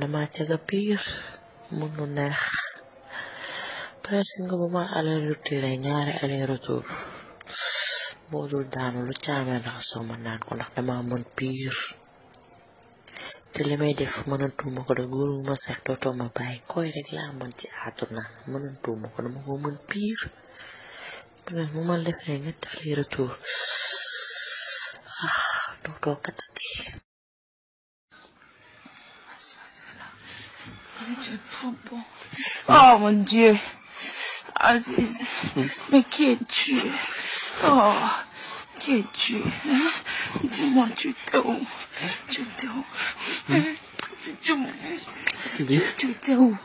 dama caga piir mënu neex presque nga bu ma aller retour ñaari aller retour moo dul daanu lu caamee ndax soo ma naan ko ndax dama mën piir te li may def mënatuma ko de góor ma sex dootoo ma bàyyi koy rek laa mën ci àdduna mënatuma ko dama ko mën piir mu ma defee ñetti aller retour dootoo katati. Tu es trop bon. Oh mon Dieu. Aziz. Mais qui es-tu? Oh, qui es-tu? Hein? Dis-moi, tu étais où? Tu étais où? Tu étais où?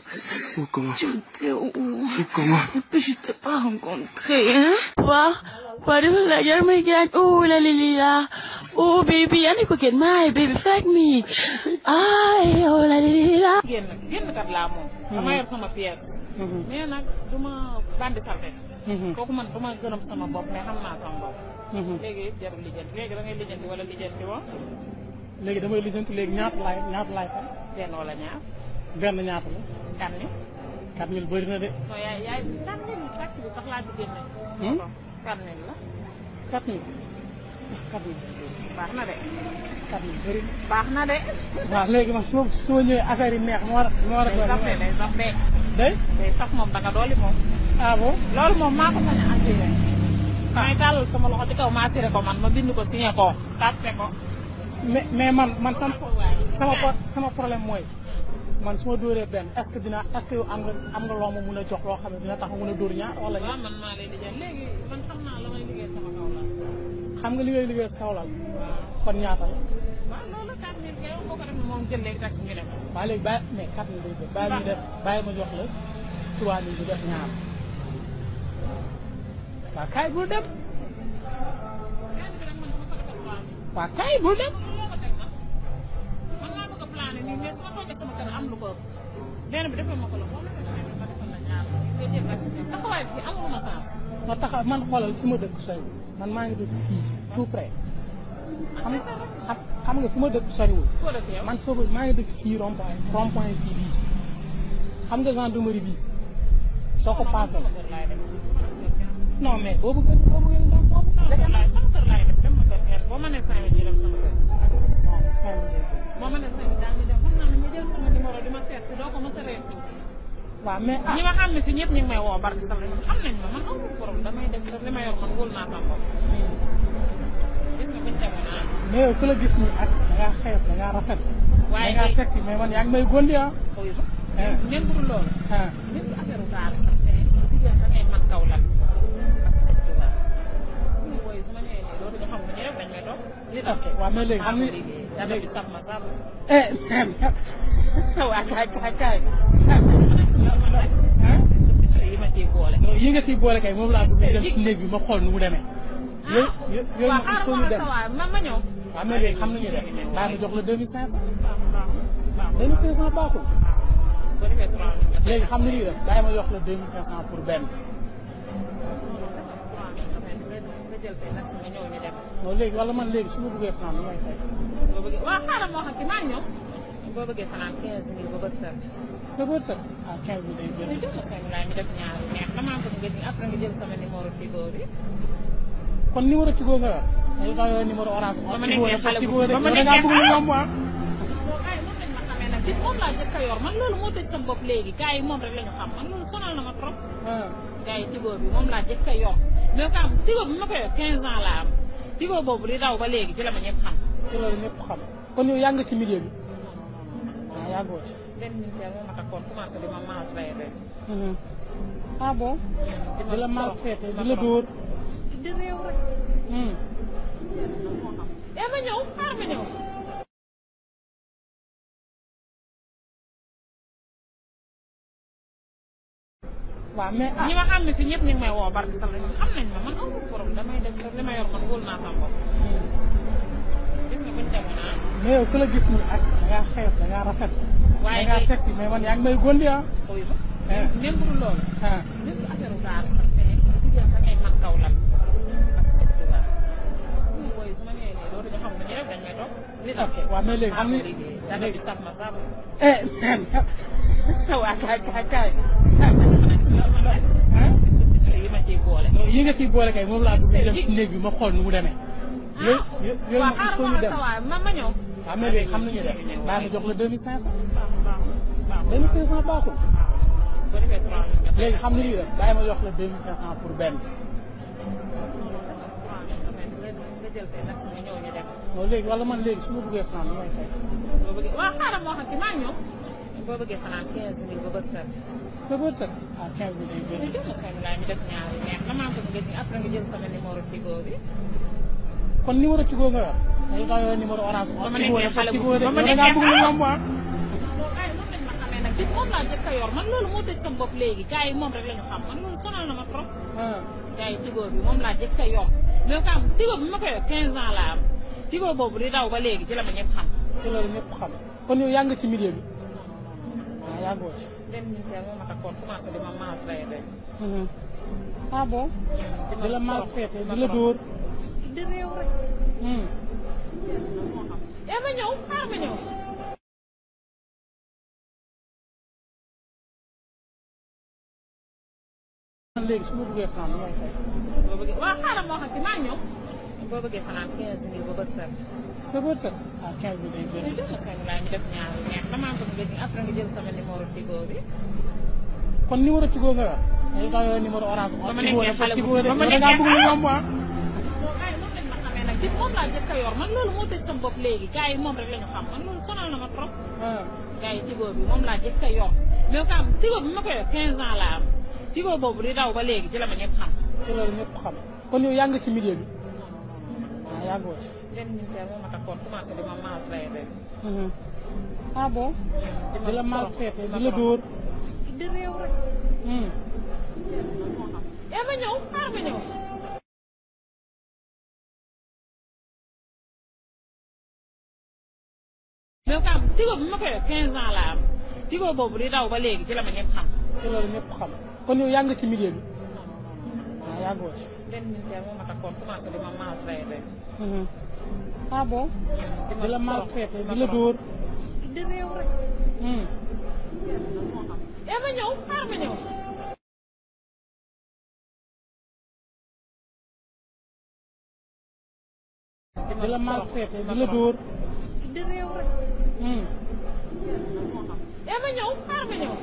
Comment? Tu étais où? Comment? Et puis je t'ai pas rencontré, hein? What do you like? Oh my God. Oh la la. Oh baby, I need to get my baby fuck me. Ay, oh la la. génn kat laa moom. dama yor sama pièce. mais nag du ma bandi salte. kooku man du ma gërëm sama bopp mais xam naa sama bopp. léegi jarul lijjanti léegi da ngay lijjanti wala lijjanti woo. léegi damay lijjanti léegi ñaata laay fa. benn wala ñaar. benn ñaata la. kan ni. 4000 bëri na de. non yaay kan ni taxi bi sax laa ci génne. kan ni la. 4000. 4000. baax na de. 4000 bëri na. baax na de. waaw léegi man su ma ñëwee affaire yi neex ma war a. day sax de day sax de. day sax moom danga dooli moom. ah bon. loolu moom maa ko sañ a assuré. may tàllal sama loxo ci kaw ma assuré ko man ma bind ko signé ko tàppe ko. mais man sama problème mooy man su ma dóoree benn est-ce que yow am nga loo ma mun a jox loo xam ne dina tax ma mun a dóor ñaar wala. waaw man maa lay liggéey léegi man xam naa la may liggéey sama kaw la. xam nga li ngay liggéey sa kaw la kon ñaata la. waaw loolu 4000 kay boo ko def moom jël léegi tax ñu dem. waaw léegi mais 4000 day def bàyyi ma jox la 3000 bi def ñaar waaw kaay bul dem. waaw kaay bul dem. man maa bëgg a plané nii mais su ma toogee sama kër am lu ko ëpp. benn bi defal ma ko la moom la ma defal la ñaar nga jël accident taxawaay bi amuma sens. ma taxaw man xoolal fi ma dëkk soriwul man maa ngi dëkk fii tout près xam nga fi ma dëkk soriwul. foo dëkk yow man foofu maa ngi dëkk fii rond point fii bii xam nga gendarmerie bii soo ko paasee. non mais boobu gën dem foofu. sama kër laay dem ma kër kenn boo ma nee 5 minutes ñu dem sama kër. non 5 minutes. boo ma nee 5 minutes daal ñu dem xam naa ne ma jël sama numéro di ma seet si doo ko mos a réer. waaw mais ñi ma xam ne fi ñëpp ñu ngi may woo barke sax xam nañ ma man amul problème damay def li ma yor man wóolu naa sama bopp. gis nga buñ demee naa. mais yow ku la gis nii ak da ngaa xees da ngaa rafet. waaye da ngaa sexy mais man yaa ngi may gondi ah. xaw ma. ngeen bëgg loolu. gis nga affaire u daal sax te jigéen da ngay man kaw lan. su ma ñëwee nii loolu nga xam ne ñu def dañ may toog. ok waaw mais léegi xam nga léegi sax ma sax. waaw kaay. yi ma ciy boole. yi nga ciy boole kay moom laa bëgg dem ci néeg bi ma xool nu mu demee. yooyu waaw il faut ñu dem ma ñëw. waaw mais léegi xam nañu def daa ma jox la 2500. 2500 baaxul. léegi xam nañu def daa ma jox la 2500 pour benn. non léegi wala man léegi su ma bëggee fanaan lu may fay. boo bëggee waaw xaaral moo xam ci maa ñëw. boo bëggee fanaan 15000 ba bët set. ba bët set ah 15000 day jël. mais jox ma 5000 ñu def ñaari neex damaa ko nga après nga jël sama numéro Tigo bi. kon numéro Tigo nga yor. dañu ko yor numéro orange. ba ma nekkee xale bu ba ma nekkee bëgg lu yomb ah. gars yi moom lañ ma xamee nag bis moom laa jëkk a yor man loolu moo tëj sama bopp léegi gars yi moom rek la ñu xam man loolu sonal na ma trop. gars yi Tigo bi moom laa jëkk a yor mais quand Tigo bi ma ko yor 15 ans laa am Tigo boobu di daw ba léegi ci la ma ñëpp xam. ci loolu ñëpp xam kon yow yaa ngi ci milieu bi. ah yàggoo ci. benn militaire moo ma takkoon commencé di ma maltraité. ah bon. di la maltraité di la dóor. di réew rek. ma ñëw xaar ma ñëw. waaw mais ñi ma xam ne fi ñëpp ñu ngi may woo barke sax xam nañ ma man amul problème damay def li ma yor man wóolu naa sama bopp. gis nga buñ demee naa. mais yow ku la gis nii ak da ngaa xees da ngaa rafet. waaye da ngaa sexy mais man yaa ngi may gondi ah. xaw ma. ngeen bëgg loolu. gis nga affaire u daal sax te jigéen da ngay man kaw lan. ak surtout daal. booy su ma ñëwee nii loolu nga xam ne ñu def dañ may toog. ok waaw mais léegi xam nga dara bi sax ma sax. waa kaay. yi ma ciy boole. yi nga ciy boole kay moom laa bëgg dem ci néeg bi ma xool nu mu demee. yooyu moom il faut ñu dem ma ñëw. waaw mais léegi xam nañu def baa ma jox la 2500. 2500 baaxul. léegi xam nañu def bàyyi ma jox la 2500 pour benn. non léegi wala man léegi su ma bëggee fanaan mooy fay. boo bëggee waaw xaaral moo xam ci maa ñëw. boo bëggee fanaan 15000 ba bët set. ba bët set ah 15000 day bëri. jël na seen laay mi def ñaari neex damaa ko nga après nga jël sama numéro Tigo bi. kon numéro Tigo nga yor. dañu kaa yore numéro orange. ba ma nekkee xale bu ba ma nekkee xale bu yomb ah. moom laa jëkk a yor man loolu moo tëj sama bopp léegi gars yi moom rek la ñu xam man loolu sonal na ma trop. gars yi Tigo bi moom laa jëkk a yor mais quand Tigo bi ma ko yor 15 ans laa am Tigo boobu di daw ba léegi ci la ma ñëpp xam. ci loolu ñëpp xam kon yow yaa ngi ci milieu bi waaw yaa ngoo ci. benn ministère moo ma takkoon commencé di ma maltraité. ah bon. di la maltraité di la dóor. di réew rek. ma ñëw xaaral ma ñëw. léegi su ma bëggee fanaan mooy fay. boo bëggee waaw xaaral moo xam ci maa ñëw. boo bëggee fanaan 15000 ba bët set. ba bët set ah 15000 day bëri. jël na seen laay mi def ñaari neex damaa ko nga après nga jël sama numéro Tigo bi. kon numéro Tigo nga yor. dañu kaa yore numéro orange. ba ma nekkee xale bu ba ma nekkee xale bu yomb ah. moom laa jëkk a yor man loolu moo tëj sama bopp léegi gars yi moom rek la ñu xam man loolu sonal na ma trop. gars yi Tigo bi moom laa jëkk a yor mais quand Tigo bi ma ko yor 15 ans laa am Tigo boobu di daw ba léegi ci la ma ñëpp xam. ci loolu ñëpp xam kon yow yaa ngi ci milieu bi waaw yaa ngoo ci. benn ministère moo ma takkoon commencé di ma maltraité. ah bon. di la maltraité di la dóor. di réew rek. ma ñëw xaaral ma ñëw. mais quand Tigo bi ma ko yor 15 ans laa am Tigo boobu di daw ba léegi ci la ma ñëpp xam. ci loolu ñëpp xam kon yow yaa ngi ci milieu bi waaw yaa ngoo ci. benn ministère moo ma takkoon commencé di ma maltraité. ah bon. di la maltraité di la dóor. di réew rek. ma ñëw xaaral ma ñëw. di la maltraité di la dóor. di réew rek. ma ñëw xaaral ma ñëw.